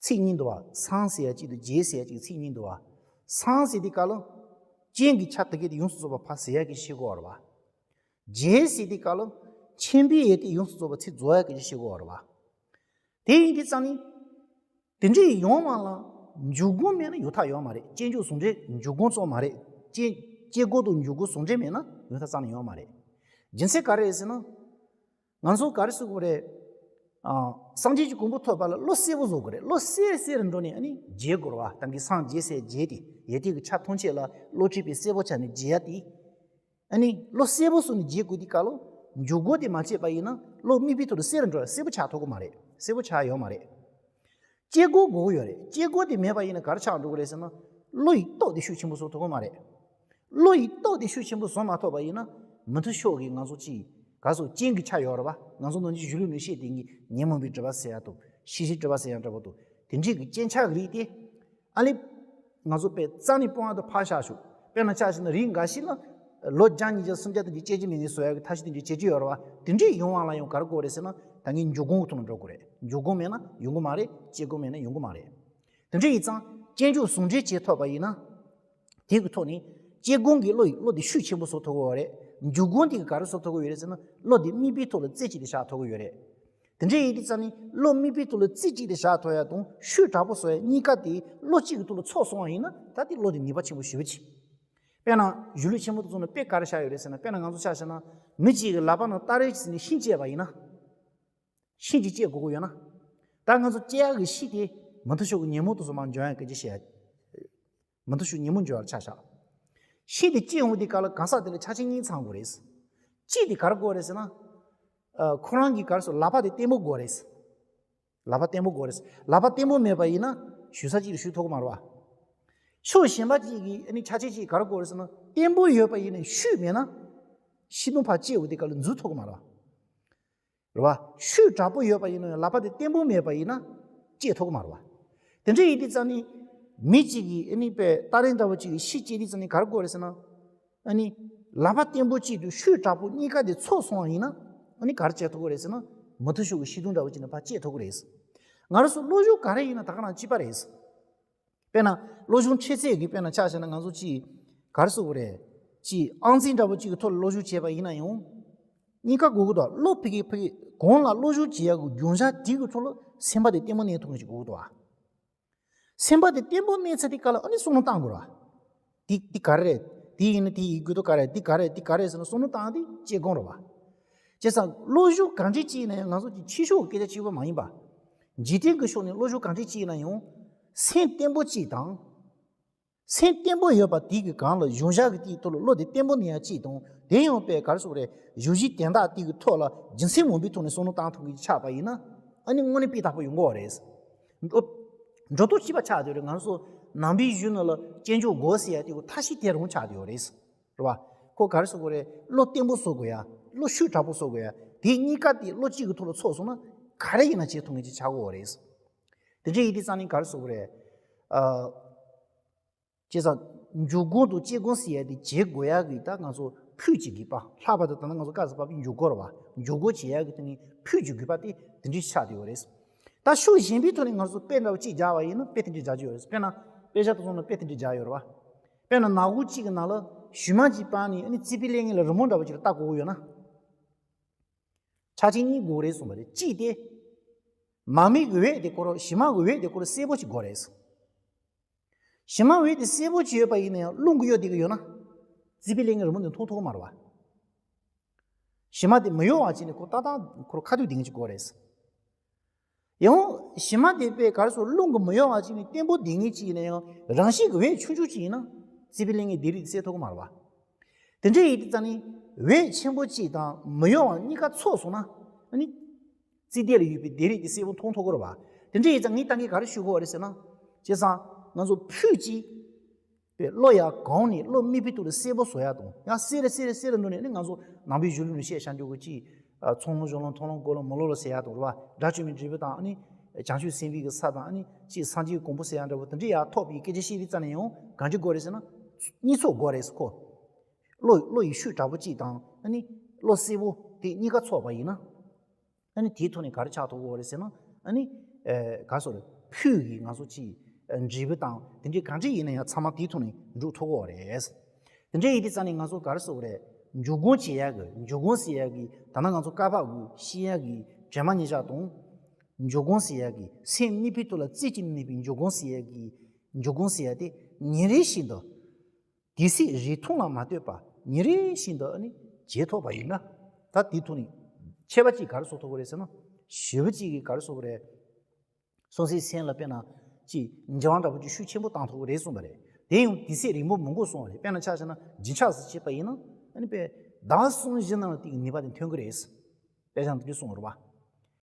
ཚིག་གཉིས་འདུག་བ། སངས་ཟེར་ཡ་གཅིག་དང་རྒྱས་ཟེར་ཡ་གཅིག་ཚིག་གཉིས་འདུག་བ། སངས་ཟེར་དུས་སྐབས་ལ་རྐྱེན་གྱི་ཆ་དེ་གས་དེ་ཡོངས་སུ་རྫོགས་པ་ཕར་ཟེར་ཡ་གི་བཤད་དགོས་རེད་བ། རྒྱས་ཟེར་དུས་སྐབས་ལ་མཁྱེན་པའི་ཡུལ་དེ་ཡོངས་སུ་རྫོགས་པ་ཚིག་རྫོགས་ཡ་གི་བཤད་དགོས་རེད་བ། དེ་ཡིན་དུས་ཙང་ནི། དེ་འདྲའི་ཡོང་བ་ལ་འཇུག་སྒོམ་མེད་ན་ཡོང་ཐབས་ཡོད་མ་རེད། རྐྱེན་འཇུག་ཟུང་འབྲེལ། འཇུག་སྒོམ་གཙོ་མ་རེད། རྐྱེན་རྐྱེན་སྒོ་དང་འཇུག་སྒོ་ཟུང་འབྲེལ་མེད་ན་ཡོང་ཐབས་རྩ་ནས་ཡོད་མ་རེད། རྒྱུ་མཚན་ག་རེ་རེད་ཟེར་ན། ང་ཚོ་ག་རེ་ཟེར་དགོས་རེད། ཨ། སངས་རྒྱས་ཀྱི་གོ་འཕང་ཐོབ་པ་ལ་བློ་གསལ་པོ་བཟོ་དགོས་རེད། བློ་གསལ་གསལ་རུ་འགྲོ་ནས་ཨ་ནི་རྒྱས་དགོས་རེད་བ། ད་གིན་སངས་རྒྱས་ཟེར་རྒྱས་ཏེ་ཡོན་ཏན་གྱི་ཆ་ཐམས་ཅད་ལ་བློ་གྲོས་པས་གསལ་པོ་ཆགས་ནས་རྒྱས་ཏེ། ཨ་ནི་བློ་གསལ་པོ་བཟོས་ནས་རྒྱས་དགོས་དུས་སྐབས་ལ། འཇུག་སྒོ་དེ་མ་བྱས་པ་ཡིན་ན་བློ་དམིགས་པའི་ཐོག་ཏུ་གསལ་རུ་འགྲོ་ཡ་གསལ་པོ་ཆགས་ཐུབ་ཀྱི་མ་རེད། གསལ་པོ་ཆགས་ཡོད་མ་རེད། སྐྱེ་སྒོ་དགོས་ཀྱི་ཡོད་རེད། སྐྱེ་སྒོ་དེ་མེད་པ་ཡིན་ན་ག་རེ་ཆགས་འགྲོ་གི་རེད་ཟེར་ན། བློ་ཡི་སྟོབས་དེ་ཤུགས་ཆེན་པོ་བཟོ་ཐུབ་ཀྱི་མ་རེད། བློ་ཡི་སྟོབས་དེ་ཤུགས་ཆེན་པོ་བཟོ་མ་ཐུབ་པ་ཡིན་ན། མུ་མཐུད་ཤོག་གི་ང་ཚོ་ཅིག་ག་ཚོད་རྐྱེན་གྱི་ཆ་ཡོད་རེད་བ། ང་ཚོ་ནང་ཆོས་གཞུང་ལུགས་ནས་བཤད་དེ་གི་ཉོན་མོངས་པའི་སྒྲིབ་པ་ཟེར་ཡ་དང་། ཤེས་བྱའི་སྒྲིབ་པ་ཟེར་ཡ་འདྲ་པོ་དང་། དེ་འདྲའི་གི་རྐྱེན་ཆགས་ཀྱི་རིགས་དེ། ཨ་ལེ། ང་ཚོ་དཔེ་རྩ་ནས་སྤོང་བ་དང་ཕར་བཞག་ཤོག་དཔེར་ན་ཆ་བཞག་ན་རིགས་འགའ་ཞིག་ལ་ལོ་བརྒྱ་ཉིས་བརྒྱ་སུམ་བརྒྱ་དེ་འདྲའི་སྐྱེ་རྒྱུ་མེད་ནས་བཟོ་ཡ་གི་ཐབས་ཤེས་དེ་འདྲའི་བྱེད་ཀྱི་ཡོད་རེད་བ། དེ་འདྲའི་ཡོང་བ་ལ་ཡང་ག་རེ་དགོས་རེད་ཟེར་ན། ད་ངས་འཇུག་སྒོམ་གྱི་ཐོག་ནས་འགྲོ་དགོས་རེད། འཇུག་སྒོམ་མེད་ན་ཡོང་གི་མ་རེད། སྐྱེ་སྒོ་མེད་ན་ཡོང་གི་མ་རེད། དེ་འདྲ་ཡིན་ཙང་རྐྱེན་འཇུག་ཟུང་འབྲེལ་བྱེད་ཐུབ་པ་ཡིན་ན། དེ་གི་ཐོག་ནས་སྐྱེ་སྒོ་གི་བློ་ཡི་བློ་དེ་ཤུགས་ཆེན་པོ་བཟོ་ཐུབ་ཀྱི་ཡོད་རེད། འཇུག་སྒོ་དེ་གི་ག་རེ་བཟོ་ཐུབ་ཀྱི་ཡོད་རེད་ཟེར་ན། བློ་དེ་དམིགས་པའི་ཐོག་ལ་རྩེ་གཅིག་ཏུ་བཞག་ཐུབ་ཀྱི་ཡོད་རེད། དེ་འདྲ་ཡིན་དུས་ཙང་ནི་བློ་དམིགས་པའི་ཐོག་ལ་རྩེ་གཅིག་ཏུ་བཞག་ཐུབ་ཡ་དང་ཤུགས་དྲག་པོ་བཟོ་ཡ་གཉིས་ཀ་དེ་བློ་གཅིག་གི་ཐོག་ལ་ཚོགས་སོང་བ་ཡིན་ན། ད་དེ་བློ་དེ་ནུས་པ་ཆེན་པོ་ཞེ་པོ་ཅིག་དཔེར་ན་གཞུང་ལུགས་ཆེན་མོ་དེ་ཚོ་ནང་དཔེ་ག་རེ་བཞག་ཡོད་རེད་ཟེར་ན། དཔེར་ན་ང་ཚོ་ཆ་བཞག་ན་མི་གཅིག་གི་ལག་པ་ནང་སྟ་རེ་ཟིན་ནས་ཤིང་བཅད་པ་ཡིན་ན། ཤིང་གཅིག་བཅད་དགོས་ཀྱི་ཡོད་ན། ད་ང་ཚོ་བཅད་ཡག་གི་ཤིང་དེ་མུ་མཐུད་ཤོག་གི་ཉིན་མོ་དེ་ཚོ་མར་འཇོག་ཡག་སྐད་ཆ་བཤད་ཡ། མུ་མཐུད་ཤོག་ཉིན་མོ་འཇོག་ཡག་ཆ་བཞག་ཤིང་དེ་བཅད་ཡོང་དུས་སྐབས་ལ་གང་ཟག་དེ་ལ་ཆ་རྐྱེན་གཉིས་ཚང་དགོས་རེད། གཅིག་དེ་ག་རེ་དགོས་རེད་ཟེར་ན། ཨ། ཁོ་རང་གི་ག་རེ་ཟེར། ལག་པ་དེ་བརྟན་པོ་དགོས་རེད། ལག་པ་བརྟན་པོ་དགོས་རེད། ལག་པ་བརྟན་པོ་མེད་པ་ཡིན་ན་གཞུག་ས་གཅིག་ལ་གཞུག་ཐུབ་ཀྱི་མ་རེད་བ། ཕྱོགས་གཞན་པ་གཅིག་གི་ཨ་ནི་ཆ་རྐྱེན་གཅིག་ག་རེ་དགོས་རེད་ཟེར་ན། བརྟན་པོ་ཡོད་པ་ཡིན་ན་ཤུགས་མེད་ན་ཤིང་སྡོང་ཕར་བཅད་འོང་དུས་སྐབས་ལ་འཛུལ་ཐུབ་ཀྱི་མ་རེད་བ། རེད་བ། ཤུགས་དྲག་པོ་ཡོད་པ་ཡིན་ན་ཡང་ལག་པ་དེ་བརྟན་པོ་མེད་པ་ཡིན་ན་བཅད་ཐུབ་ཀྱི་མ་རེད་བ། དེ་འདྲ་ཡིན་དུས་ཙང་ནི་མི་གཅིག་གིས་ཨ་ནི་དཔེ་སྟ་རེ་འདྲ་བོ་གཅིག་གིས་ཤིང་བཅད་དུས་ཙང་ནི་ག་རེ་དགོས་རེད་ཟེར་ན། ཨ་ནི་ལག་པ་བརྟན་པོ་གཅིག་དང་ཤུགས་དྲག་པོ་གཉིས་ཀ་དེ་ཚོགས་སོང་བ་ཡིན་ན། ཨ་ནི་ག་རེ་བྱེད་ཐུབ་ཀྱི་རེད་ཟེར་ན། མུ་མཐུད་ཤོག་གི་ཤིང་སྡོང་འདྲ་བོ་གཅིག་ནང་ཕར་བཅད་ཐུབ་ཀྱི་རེད། ང་རང་ཚོ་བློ་སྦྱོང་ག་རེ་ཡིན་ན་ད་ག་རང་གཅིག་པ་རེད། དཔེར་ན་བློ་སྦྱོང་འཕྲད་ཚད་ཀྱི་དཔེར་ན་ཆ་བཞག་ན་ང་ཚོ་གཅིག་ག་རེ་ཟེར་དགོས་རེད། གཅིག་ཨང་རྩིས་འདྲ་བོ་གཅིག་གི་ཐོག་ལ་བློ་སྦྱོང་བྱས་པ་ཡིན་ན་ཡང་། གཉིས་ཀ་དགོས་ཀྱི་འདུག་བློ་ཕ་གི་ཕ་གི་གོང་ལ་བློ་སྦྱོང་བྱེད་ཡག་གི་རྒྱུ་ཆ་དེ་གི་ཐོག་ལ་སེམས་པ་དེ་བརྟན་པོ་གནས་ཐུབ་མཁན་ཞིག་དགོས་ཀྱི་འདུག་བ། སེམས་པ་དེ་བརྟན་པོ་གནས་ཚར་དུས་སྐབས་ལ་ཨ་ནི་བསམ་བློ་བཏང་དགོས་རེད་བ། འདི་འདི་ག་རེ་རེད། འདི་ཡིན་ན་དེ་ཡིན་དགོས་དོན་ག་རེ་རེད། འདི་ག་རེ་རེད། འདི་ག་རེ་རེད་ཟེར་ནས་བསམ་བློ་བཏང་དེ་སྐྱེ་དགོས་རེད་བ། བྱས་ཙང་བློ་སྦྱོང་གང་འདྲ་ཅིག་ཡིན་ན་ཡང་ང་ཚོ་གི་ཕྱི་ཕྱོགས་ཀྱི་སྐད་ཆ་གཅིག་པོ་མ་ཡིན་པ། འཇིག་རྟེན་གྱི་ཕྱོགས་ནས་བློ་སྦྱོང་གང་འདྲ་ཅིག་ཡིན་ན་ཡང་། སེམས་བརྟན་པོ་གཅིག་དང་། སེམས་བརྟན་པོ་ཡོད་པ་དེ་གི་སྒང་ལ་གཞུང་ཞག་གི་དེའི་ཐོག་ལ་བློ་དེ་བརྟན་པོ་གནས་ཡ་གཅིག་དང་། དེ་ཡང་དཔེ་ག་རེ་ཟེར་དགོས་རེད། གཞུང་གཞི་དན་རྟགས་དེ་གི་ཐོག་ལ་རྒྱུ་མཚན་མང་པོའི་ཐོག་ནས་བསམ་བློ་བཏང་ཐུབ་མཁན་ཅིག་ཆགས་པ་ཡིན་ན། ཨ་ནི་དངོས་གནས་སྤུས་དག་པོ་ཡོང་གི་རེད། འགྲོ་འགྲོ་ལྡོག་གཅིག་པ་ཆགས་བསྡད་ཡོད་རེད། ང་ཚོ་ནང་པའི་གཞུང་ནང་ལ་སྐྱེ་འཇུག་སྒོམ་ཟེར་ཡ་དེ་གི་ཐབས་ཤེས་དེ་རང་ཆགས་བསྡད་ཡོད་རེད། རེད་བ། ཁོ་ག་རེ་ཟེར་དགོས་རེད། བློ་བརྟན་པོ་བཟོ་དགོས་ཡ། བློ་ཤུགས་དྲག་པོ་བཟོ་དགོས་ཡ། དེ་གཉིས་ཀ་དེ་བློ་གཅིག་གི་ཐོག་ལ་ཚོགས་སོང་ན་ག་རེ་ཡིན་ན་བྱེད་ཐུབ་མཁན་ཅིག་ཆགས་ཀྱི་ཡོད་རེད། དེ་འདྲ་ཡིན་དུས་ཙང་ནི་ག་རེ་ཟེར་དགོས་རེད། ཨ། བྱས་ཙང་ འཇུག་སྒོ་དང་བཅད་སྒོ་ཟེར་ཡ་དེ་བྱེད་དགོས་ཡ་གི་ད་ང་ཚོ་ཕུད་ཀྱི་དགོས་པ། ལྷག་པར་དུ་ད་ནི་ང་ཚོ་སྐབས་སུ་བབས་པའི་འཇུག་སྒོ་རེད་བ། འཇུག་སྒོ་བྱེད་ཡ་གི་དེ་ནི་ཕུད་ཀྱི་དགོས་པ་དེ་དེ་འདྲ་ཆགས་བསྡད་ཡོད་རེད། ད་ཕྱོགས་གཞན་པའི་ཐོག་ནས་ང་ཚོ་དཔེ་འདྲ་བོ་གཅིག་སྦྱར་བ་ཡིན་ན་དཔེ་དེ་འདྲ་སྦྱར་གྱི་ཡོད་རེད། དཔེར་ན་དཔེ་ཆ་དེ་ཚོ་ནང་དཔེ་དེ་འདྲ་སྦྱར་ཡོད་རེད་བ། དཔེར་ན་ནག་ཁུང་གཅིག་གི་ནང་ལ་ཞུན་མ་གཅིག་སྤར་ནས་ཨ་ནི་རྩིས་པའི་ལས་ངན་ལ་རི་མོ་འདྲ་བོ་ཅིག་ལ་ལྟ་དགོས་ཀྱི་ཡོད་ན། ཆ་རྐྱེན་གཉིས་དགོས་རེད་གསུངས་པ་རེད། གཅིག་དེ། མ་རྨོས་ཀྱི་འོད་དེ་ཁོ་རང་ཞུན་མ་གི་འོད་དེ་ཁོ་རང་གསལ་པོ་ཅིག་དགོས་རེད། ཞུན་མ་འོད་དེ་གསལ་པོ་ཅིག་ཡོད་པ་ཡིན་ན་ཡང་རླུང་གིས་གཡོ་བསྡད་ཀྱི་ཡོད་ན། རྩིས་པའི་ལས་ངན་རི་མོ་འདི་མཐོང་ཐུབ་ཀྱི་མ་རེད་བ། ཞུན་མ་དེ་མི་གཡོ་བ་བྱས་ནས་ཁོ་ཏག་ཏག་ཁོ་རང་ཁ་ཐུག་བསྡད་མཁན་ཅིག་དགོས་རེད། ཡང་ཞུན་མ་དེ་དཔེ་ག་རེ་ཟེར། རླུང་གིས་མི་གཡོ་བ་བྱས་ནས་བརྟན་པོ་བསྡད་མཁན་ཅིག་ཡིན་ན་ཡང་རང་བཞིན་གྱི་འོད་ཆུང་ཆུང་ཅིག་ཡིན་ན་རྩིས་པའི་ལས་ངན་དེ་རིགས་གསལ་ཐུབ་ཀྱི་མ་རེད་བ། དེ་འདྲ་ཡིན་དུས་ཙང་ནི་འོད་ཆེན་པོ་གཅིག་དང་མི་གཡོ་བ་གཉིས་ཀ་ཚོགས་སོང་ན་ཨ་ནི་རྩིས་དེ་ལ་ཡོད་པའི་བདེ་རིགས་དེ་གསལ་པོ་མཐོང་ཐུབ་ཀྱི་རེད་བ། དེ་འདྲ་ཡིན་ཙང་ངས་ད་གིན་ག་རེ་ཞུ་དགོས་པ་རེད་ཟེར་ན། བྱས་ཙང་ང་ཚོ་ཕུད་ཀྱི་པའི་བློ་ཡར་གོང་ནས་བློ་མིག་དཔེ་ཐོག་ལ་གསལ་པོ་བཟོ་ཡག་དང་ཡང་གསལ་རེ་གསལ་རེ་གསལ་རེ་འདུག་ནས་ནི་ང་ཚོ་ནང་པའི་གཞུང་ལུགས་ནས་བཤད་བྱ་འཇུག་གི་ཅིག་ཚོགས་ལམ་གཞུང་ལམ་མཐོང་ལམ་སྒོམ་ལམ་མི་སློབ་ལམ་ཟེར་ཡག་དང་རེད་བ། དགྲ་བཅོམ་པའི་འབྲས་བུ་དང་ཨ་ནི་བྱང་ཆུབ་སེམས་དཔའི་གི་ས་དང་ཨ་ནི་ཅིག་སངས་རྒྱས་ཀྱི་གོ་འཕང་ཟེར་ཡག་འདྲ་བོ་དེ་འདྲ་ཡར་ཐོབ་པའི་སྐད་ཆ་བཤད་དུས་ཙ་ནས་ཡང་གང་ཅི་དགོས་རེད་ཟེར་ན། གཉིས་ཚོགས་དགོས་རེད་ཟེར་ཁོ། བློ་བློ་ཡི་ཤུགས་དྲག་པོ་གཅིག་དང་ཨ་ནི་བློ་གསལ་པོ་དེ་གཉིས་ཀ་ཚོགས་པ་ཡིན་ན། ཨ་ནི་དེའི་ཐོག་ནས་ག་རེ་ཆགས་ཐུབ་ཀྱི་ཡོད་རེད་ཟེར་ན། ཨ་ནི་ཨེ་ག་རེ་ཟེར། ཕུད་ཀྱི་ང་ཚོ་ཅིག་འབྲས་བུ་དང་དེ་འདྲའི་གང་འདྲ་ཡིན་ན་ཡང་ཚང་མ་དེའི་ཐོག་ནས་འགྲུབ་ཐུབ་ཀྱི་ཡོད་རེད། དེ་འདྲ་ཡིན་དུས་ཙ་ནས་ང་ཚོ་ག་རེ་ཟེར་དགོས་རེད། འཇུག་སྒོ་བྱེད་ཡག་གི་འཇུག་སྒོ་ཟེར་ཡག་གི་ད་ནི་ང་ཚོ་བཀའ་བབས་ཀྱི་ཤེས་ཡག་གི་དྲན་པ་ཉེར་བཞག་དང་། འཇུག་སྒོ་ཟེར་ཡག་གི་སེམས་མིག་དཔེ་ཐོག་ལ་རྩིས་ཀྱི་མིག་དཔེ་འཇུག་སྒོ་ཟེར་ཡག་གི་འཇུག་སྒོ་ཟེར་ཡག་དེ་ཉིན་རེ་བཞིན་དུ། དེ་སྲིད་རིགས་མཐོང་ལ་མ་ལྟོས་པར་ཉིན་རེ་བཞིན་དུ་ཨ་ནི་བྱེད་ཐུབ་པ་ཡིན་ན། ད་དེའི་ཐོག་ནས་ཁྱད་པར་གཅིག་ག་རེ་བཟོ་ཐུབ་ཀྱི་རེད་ཟེར་ན། ཞེ་པོ་གཅིག་གིས་ག་རེ་བཟོ་གི་རེད། སོ་སོའི་སེམས་ལ་དཔེར་ན་ཅིག་འགྱུར་བ་འདྲ་པོ་ཅིག་ཤུགས་ཆེན་པོ་བཏང་ཐུབ་ཀྱི་རེད་གསུངས་པ་རེད། དེ་ཡང་དུས་ཚོད་རིང་པོ་མི་དགོས་གསུངས་པ་རེད། དཔེར་ན་ཆ་བཞག་ན་རྒྱུན་ཆགས་སུ་བྱེད་པ་ཡིན་ན་ཨ་ནི་དཔེ་ཟླ་གསུམ་བཞི་ནང་ལ་དེ་གི་ནུས་པ་དེ་ཐོན་གྱི་རེད། དཔེ་ཆ་འདི་གསུངས་པ་རེད་པ།